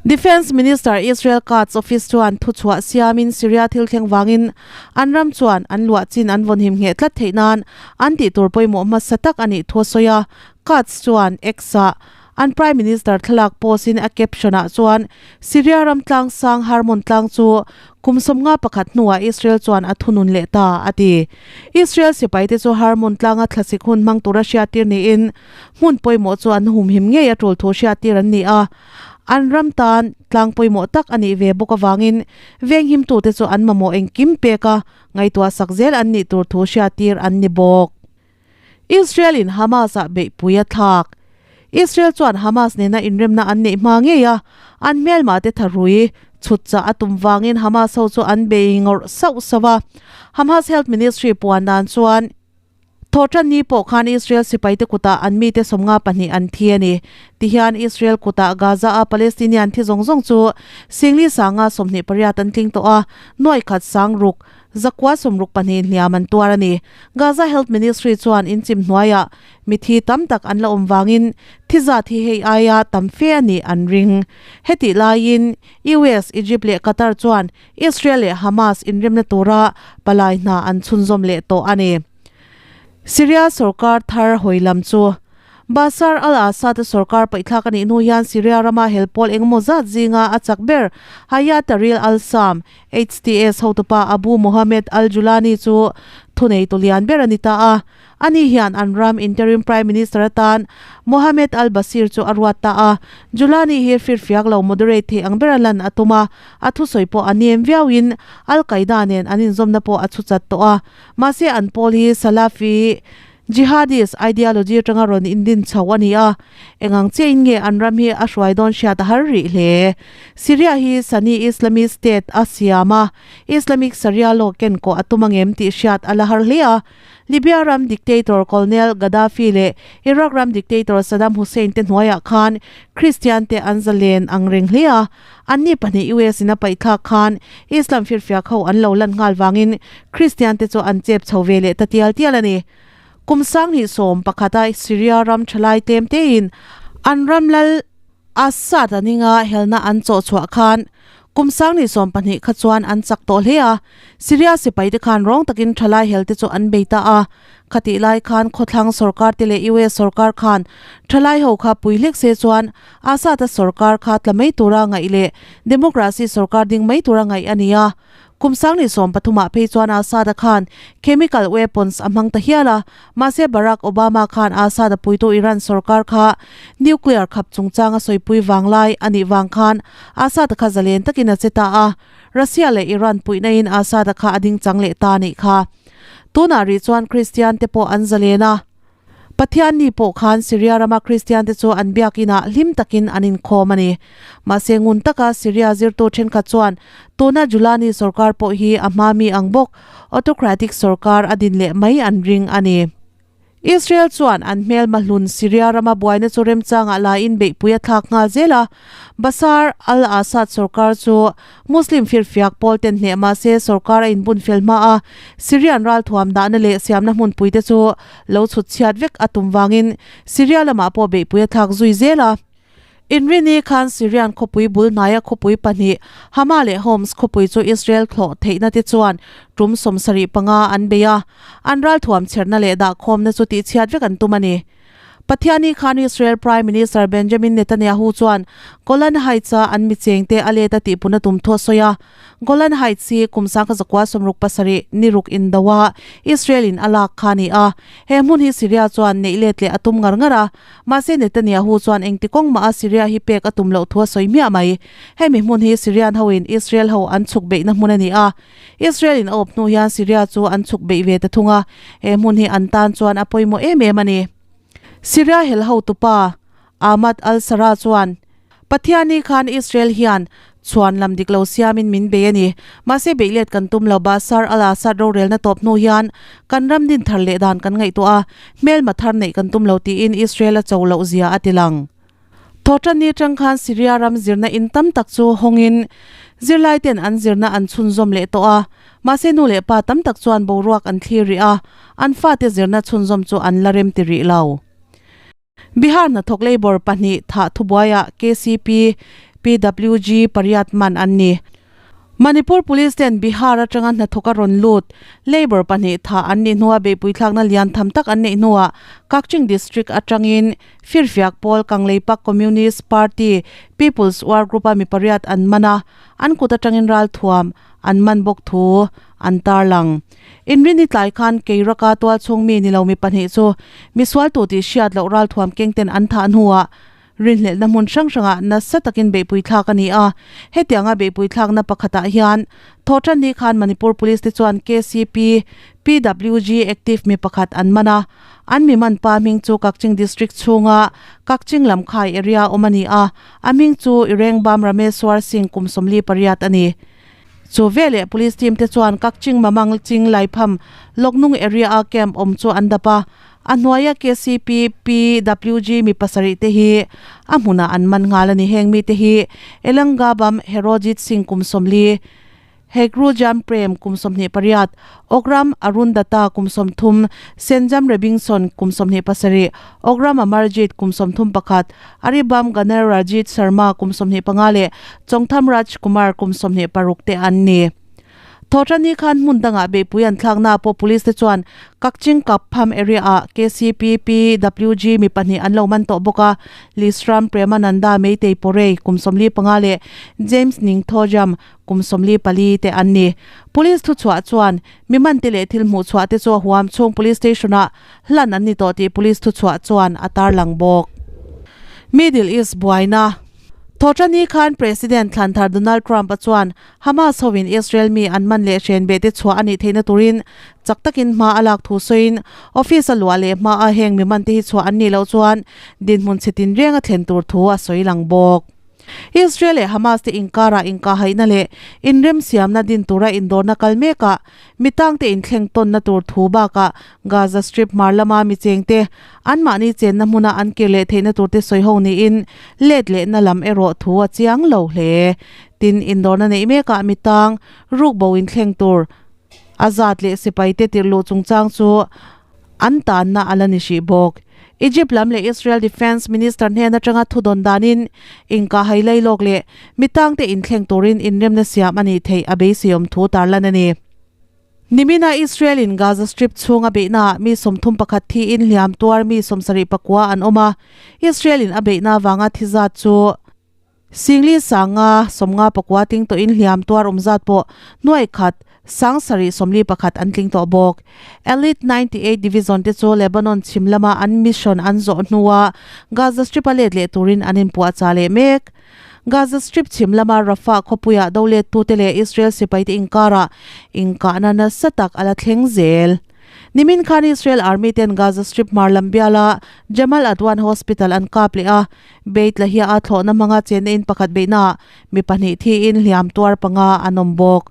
Defence Minister Israel Katz office chuan thuchhuah siamin Syria thil thleng vangin an ram chuan an luah chin an vawnhim ngheh tlat theih nan an tih tur pawimawh hmasa tak a nih thu a sawi a. Katz chuan X-ah an Prime Minister thlalak post-in a caption-ah chuan Syria ram tlang sang Hermon tlang chu Kum sawmnga pakhat hnuah Israel chuan a thunun leh ta, a ti. Israel sipaite chu Hermon tlanga thlasik hun hmang tura hriattir niin, hmun pawimawh chu an humhim ngei a tul thu hriattir an ni a. An ram tan tlang pawimawh tak a nih ve bawk avangin venghimtute chu an mamawh engkim peka ngaihtuah sak zel an nih tur thu hriattir an ni bawk. Israel in Hamas ah beihpui a thlak. Israel chuan Hamas nena inremna an neih hma ngei a, an hmelmah te tharui chhut chah a tum vangin Hamas ho chu an bei ngawrh sauh sauh a. Hamas Health Ministry puan dan chuan Thawhtanni pawh khan Israel sipaite kutah an mite 52 an thi a ni. Tihian Israel kutah Gaza a Palestinian thi zawng zawng chu singli sanga 28 an tling tawh a, nuaih khat sang ruk Zakua 62 hliam an tuar a ni. Gaza Health Ministry chuan inchim hnuaiah mithi tam tak an la awm vangin thi zat hi hei aia tam fe a nih an ring. Hetih laiin US, Egypt leh Qatar chuan Israel leh Hamas inremna tura palai hna an chhunzawm leh tawh a ni. Syria sorkar thar hawi lam chu Bashar al-Assad-a sorkar paihthlak a nih hnu hian Syria rama hel pawl engemaw zat zinga a chak ber Hayat Tahrir al-Sham, HTS, hotupa Abu Mohammed al-Julani chu thuneitu lian ber a ni ta a. Ani hian an ram interim prime minister atan Mohammed al-Bashir chu a ruat ta a. Julani hi firfiak lo moderate thei ang bera lan a tum a, a thusawi pawh a nem viauin al-Qaeda nen an inzawmna pawh a chhu chat tawh a. Mahse an pawl hi Salafi Jihadist ideology atanga rawn indin chho a ni a, eng ang chiahin nge an ram hi a hruai dawn hriat a har rih hle. Syria hi Sunni Islamist state a siam a, Islamic Sharia law ken kawh a tum angem tih hriat a la har hle a. Libya ram dictator Colonel Gaddafi leh Iraq ram dictator Saddam Hussein te hnuaiah khan Christian te an zalen ang reng hle a, Anni pahnih US in a paihthlak khan Islam firfiak ho an lo lan nghal vangin Kristian te chu an chep chho ve leh ta tial tial a ni. Kum 2011 a Syria ram thalai tlem tein an ram lal Assad a ninga helna an chawh chhuah khan kum 2020 kha chuan an chak tawh hle a, Syria sipai te khan rawng takin thalai hel te chu an bei ta a. Khatih lai khan khawthlang sorkar te leh US sorkar khan thalai ho kha pui hlek se chuan Assad-a sorkar kha tla mai tura ngaih leh democracy sorkar ding mai tura ngaih a ni a. Kum 2013 ah phei chuan Assad-a khan chemical weapons a hmang ta hial a, mahse Barack Obama khan Assad-a puitu Iran sorkar kha nuclear khap chungchang a sawipui vang lai a nih vang khan Assad-a kha zalen takin a che ta a, Russia leh Iran puihna in Assad-a kha a ding chang leh ta a nih kha. Tunah rih chuan Kristian te pawh an zalen a. Pathian ni pawh khan Syria rama Kristian te chu an biakinah hlim takin an inkhawm a ni. Mahse ngun taka Syria zirtu thenkhat chuan tuna Julani sorkar pawh hi a hma mi ang bawk autocratic sorkar a din leh mai an ring a ni. Israel chuan an hmelma hlun Syria rama buaina chu remchangah laiin beihpui a thlak nghal zel a, Bashar al-Assad sorkar chu Muslim firfiak pawl ten hneh mahse sorkar a inbun fel hma a, Syrian ralthuam dahna leh siamna hmunpui te chu lo chhut chhiat vek a tum vangin Syria lamah pawh beihpui a thlak zui zel a. Inrini khan Syrian khawpui bul hnaia khawpui pahnih Hama leh Homs khawpui chu Israel thlawh theihna te chuan tum 75 an bei a, an ralthuam chherna leh dahkhawmna chu tihchhiat vek an tum a ni. Pathiani khan Israel Prime Minister Benjamin Netanyahu chuan Golan Heights-a an mi chengte a let a tihpun a tum thu a sawi a. Golan Heights hi kum sangkhat zakua sawmruk pasarih ni ruk indo a Israel in a lak kha a ni a. He hmun hi Syria chuan neih let leh a tum ngar ngar a. Mahse Netanyahu chuan engti kawng mah a Syria hi pek a tum loh thu a sawi hmiah mai. Hemi hmun hi Syrian ho in Israel ho an chhuk beihna hmun a ni a. Israel in a awp hnu hian Syria chu an chhuk beih ve ta thung a, he hmun hi an tan chuan a pawimawh em em a ni. Syria hel hotupa Ahmad al-Sarraj chuan, Pathiani khan Israel hian chhuan lam dik lo siamin min bei a ni. Mahse beih let kan tum lo, Bashar al-Assad rorelna tawp hnu hian kan ram din thar leh dan kan ngaihtuah a, hmelma thar neih kan tum lo tiin Israel a cho loh zia a ti lang. Thawhtanni atang khan Syria ram zirna in tam tak chu hawngin zirlai ten an zirna an chhunzawm leh tawh a, mahse nu leh pa tam tak chuan boruak an thlir rih a, an fate zirna chhunzawm chu an la rem ti rih lo. Bihar hnathawk labour pahnih thah thubuaiah KCP, PWG pariat man an ni. Manipur Police ten Bihar atanga hnathawk a rawn lut labour pahnih thah an nih hnua beihpui thlakna lian tham tak an neih hnuah Kakching District atangin Firfiak pawl Kangleipak Communist Party People's War Group a mi pariat an man a, an kut atangin ralthuam an man bawk thu an tarlang. Inrini tlai khan Keiraka tualchhung mi ni lo mi pahnih chu misualtu tih hriat loh ralthuam keng ten an thah hnuah Rinhlelhna hmun hrang hrangah nasa takin beihpui thlak a ni a, hetianga beihpui thlakna pakhatah hian Thawhtanni khan Manipur Police te chuan KCP, PWG active mi pakhat an man a, an mi man pa hming chu Kakching District chhunga Kakching Lamkhai area awm a ni a, a hming chu Irengbam Rameswar Singh kum 48 a ni. Chu veleh Police team te chuan Kakching Mamang Ching Laipham Loknung area a camp awm chu an dap a, a hnuaia KCP PWG mi pasarih te hi a hmunah an man nghal a ni. Heng mite hi Elangabam Herojit Singh kum 40, Hekrujam Prem kum 28, Okram Arun Datta kum 30, Senjam Rebingson kum 27, Okram Amarjit kum 31, Aribam Ganer Rajit Sharma kum 25 leh Chongtham Raj Kumar kum 26 te an ni. Thawhtanni khan hmun dangah beihpui an thlaknaah pawh police te chuan Kakching Kap Pham area ah KCP PWG mi pahnih an lo man tawh bawk a, Lisram Premananda Meitei Porei kum 45 leh James Ningthojam kum 44 te an ni. Police thuchhuah chuan mi man te leh thil hmuhchhuah te chu a huam chhung police station ah hlan an ni tawh tih police thuchhuah chuan a tarlang bawk. Middle East buaina Thawhtanni khan President thlanthar Donald Trump-a chuan Hamas hoin Israel mi an man leh hren beh te chhuah a nih theihna turin chak takin hma a lak thu sawiin office a luah leh hma a heng mi man te hi chhuah an nih loh chuan dinhmun chhe tinreng a thlen tur thu a sawi lang bawk. Israel leh Hamas te inkarah inkahhaihna leh inremsiamna din tura indawrna kal mekah Mi tangte inthleng tawnna tur thu bakah Gaza Strip hmar lama mi chengte anmahni chenna hmuna an kir leh theihna turte sawi ho niin let lehna lam erawh thu a chiang lo hle. Tin, indawrna neih mekah mi tang rukbo inthleng tur a zat leh sipaite tirh luh chungchang chu an tanna a la ni hrih bawk. Egypt lam leh Israel Defence Minister hnen atanga thudawn danin inkahhai lailawk leh mi tangte inthleng turin inremna siam a nih theih a beiseiawm thu tarlan a ni. Nimina Israel in Gaza Strip chhunga beihnaah mi 31 thiin hliam tuar mi 74 an awm a, Israel in a beihna avanga thi zat chu Singli sanga 59 tling tawhin hliam tuar awm zat pawh nuai khat 7 41 an tling tawh bawk. Elite 98 Division te chu Lebanon chhim lama an mission an zawh hnua Gaza Strip a let leh turin an inpuahchah leh mek. Gaza Strip chhim lama Rafah khawpuiah do lettute leh Israel sipaite inkarah inkahna nasa tak a la thleng zel. Nimin khan Israel Army ten Gaza Strip hmar lam biala Jamal Adwan Hospital an kap leh a, Beit Lahia a thlawhna hmanga chenna in pakhat beihnaah mi pahnih thiin hliam tuar panga an awm bawk.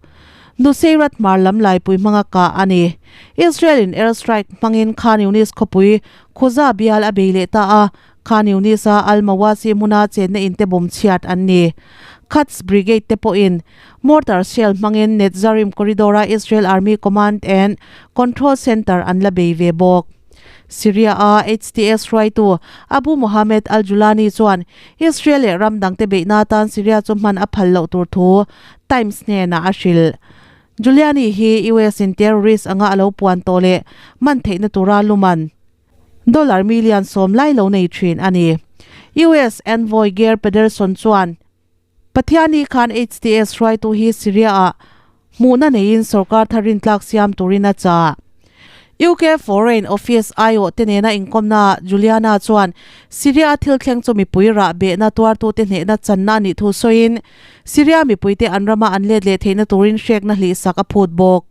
Nuseirat hmar lam laipui hmanga kah a ni. Israel in air strike hmangin Khan Yunis khawpui Khuza bial a bei leh ta a, Khan Yunis a Al Mawasi hmuna chenna in te bawm chhiat an ni. Quds Brigade te pawhin Mortar shell hmangin Netzarim corridor a Israel Army Command and Control Center an la bei ve bawk. Syria a HTS hruaitu Abu Mohammed al-Julani chuan Israel leh ram dangte beihna atan Syria chu hman a phal loh tur thu Times hnenah a hrilh. Giuliani hi US in terrorist anga a lo puan tawh leh man theihna tura luman. Dollar million sawm lai lo nei thin a ni. US envoy Geir Pederson chuan Pathiani khan HTS hruaitu hi Syria-ah hmuhna neiin sorkar thar rintlak siam turin a chah. UK Foreign Office aiawh te nena inkawmnaah Juliana chuan Syria-a thil thleng chu mipui rah behna tuartute hnehna channa a nih thu sawiin Syria mipuite an rama an let leh theihna turin hrekna hlihsak a phut bawk.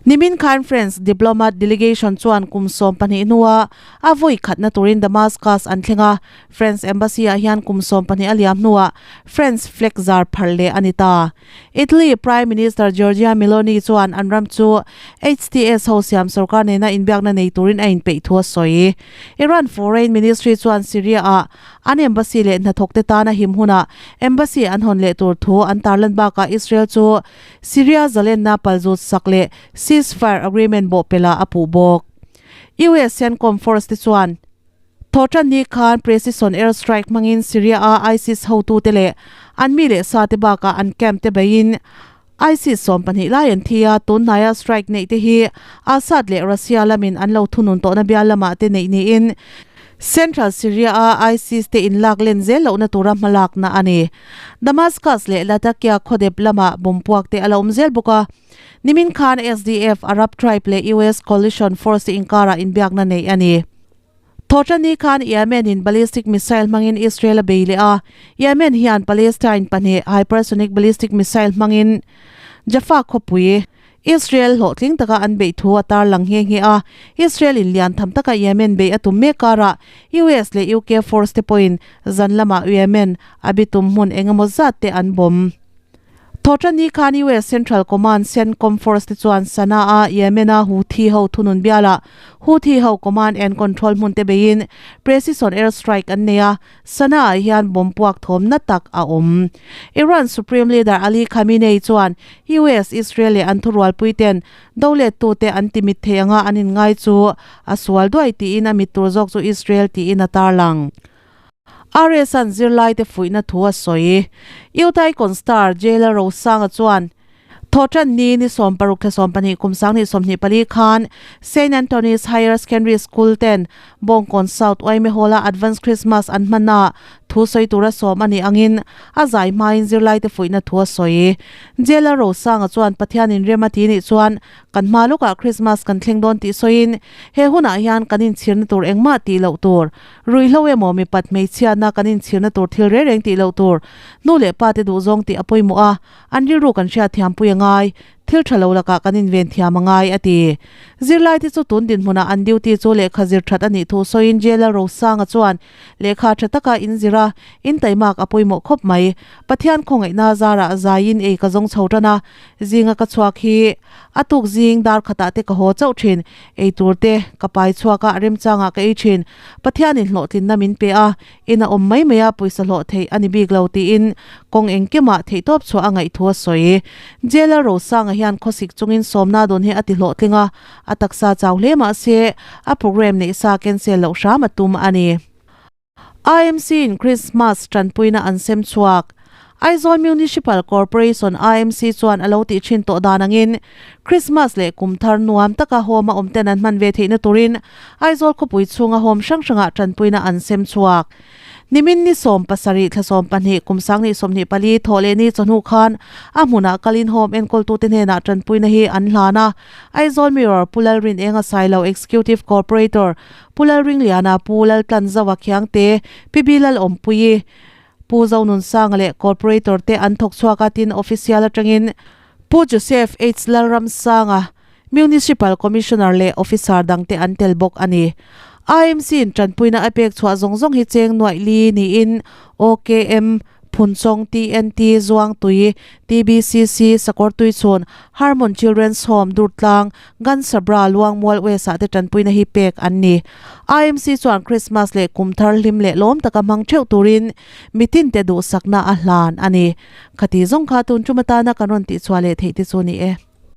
Nimin khan France diplomat delegation chuan kum 12 hnua a vawi khatna turin Damascus an thleng a, France embassy ah hian kum 12 a liam hnuah France flag zar pharh leh a ni ta. Italy Prime Minister Giorgia Meloni chuan an ram chu HTS ho siam sorkar nena inbiakna nei turin a inpeih thu a sawi. Iran Foreign Ministry chuan Syria ah an embassy leh hnathawkte tana him hunah embassy an hawn leh tur thu an tarlan bakah Israel chu Syria zalenna palzut sak leh ceasefire agreement bawhpelh a puh bawk. US CENTCOM force te chuan Thawhtanni khan precision air strike hmangin Syria-a ISIS hotute leh an mi leh sa te bakah an camp te beiin ISIS 12 lai an thi a, tun hnaia strike neih te hi Assad leh Russia lamin an lo thunun tawhna bial lamah te neih niin Central Syria-a ISIS te inlak len zel lohna tura hmalakna a ni. Damascus leh Latakia khawdep lamah bomb puak te a la awm zel bawk a. Nimin khan SDF, Arab tribe leh US coalition force te inkarah inbiakna neih a ni. Thawhṭani khan Yemen in ballistic missile hmangin Israel a bei leh a. Yemen hian Palestine pahnih hypersonic ballistic missile hmangin Jaffa khawpui, Israel hlawhtling taka an beih thu a tarlang nghe nghe a, Israel in lian tham taka Yemen beih a tum mek karah US leh UK force te pawhin zan lamah Yemen a bitum hmun eng emaw zat te an bawm. Thawhṭanni khan US Central Command, CENTCOM, force te chuan Sanaa-a Yemen-a Houthi ho thunun bialah Houthi ho command and control hmun te beihin precision air strike an nei a, Sanaa-ah hian bomb puak thawm na tak a awm. Iran Supreme Leader Ali Khamenei chuan US, Israel leh an thurualpui ten dolettute an ti mit thei anga an inngai chu a sual duai tiin a mit tur zawk chu Israel tiin a tarlang. RS-a'n zirlaite fuihna thu a sawi. Youth Icon star Jailer Rosanga chuan Thawhṭan ni ni 60 thla 12 kum 2024 khan Saint Anthony's Higher Secondary School ten Bawngkawn South Uaime Hall-a Advance Christmas an hmannaah thu sawi tura sawm a nih angin a zai hmain zirlaite fuihna thu a sawi. Jailer Rosanga chuan Pathianin rem a ti nih chuan kan hma lawkah Christmas kan thleng dawn tih sawiin he hunah hian kan inchhirna tur engmah tih loh tur Ruihhlo emaw mipat hmeichhiatna kan inchhirna tur thil reng reng tih loh tur nu leh pa te duhzawng tih a pawimawh a, an rilru kan hriat thiampui a ngai, thil tha lo lakah kan inven thiam a ngai, a ti. Zirlai te chu tun dinhmunah an duty chu lehkha zir that a nih thu sawiin Jailer Rosanga chuan lehkha tha taka inzir a, intaimak a pawimawh khawp mai. Pathian khawngaihna zarah zaiin ei ka zawng chho tan a, zinga ka chhuak hi a tuk zing dar khatah te ka haw chauh thin, ei tur te ka pai chhuak a, remchangah ka ei thin. Pathianin hlawhtlinna min pe a, in a awm mai mai a, pawisa hlawh theih a ni bik lo tiin kawng engkimah theihtawp chhuah a ngaih thu a sawi. Jailer Rosanga hian khawsik chungin sawmna dawn hi a ti hlawhtling a, a taksa chau hle mah se a programme neih sa cancel loh hram a tum a ni. IMC in Krismas tanpuina an sem chhuak. Aizawl Municipal Corporation, IMC, chuan a lo tih thin tawh dan angin Krismas leh kum thar nuam taka home a awm ten an hman ve theihna turin Aizawl khawpui chhunga home hrang hrangah tanpuina an sem chhuak. Nimin ni 17 thla 12 kum 2024 thawh leh ni chawhnu khan a hmunah kalin home enkawltute hnenah tanpuina hi an hlan a. Aizawl Mirror Pu Lalrinenga Sailo Executive Corporator Pu Lalringliana, Pu Laltlanzaua Khiangte, Pi Bi Lalawmpuii, Pu Zonunsanga leh Corporator te an thawk chhuak a, tin official atangin Pu Joseph H Lalramsanga, Municipal Commissioner leh officer dangte an tel bawk a ni. IMC in tanpuina a pek chhuah zawng zawng hi cheng nuaih li niin OKM, Phunchawng, TNT, Zuangtui, TBCC, Sakawrtuichhun, Harmon Children's Home, Durtlang, Gansabra, Luangmual West ah te tanpuina hi pek an ni. IMC chuan Christmas leh kum thar hlim leh lawm taka hmang theuh turin mitin te duhsakna a hlan a ni. Khati zawng kha tun tum atana kan rawn tihchhuah leh theih te chu ni e.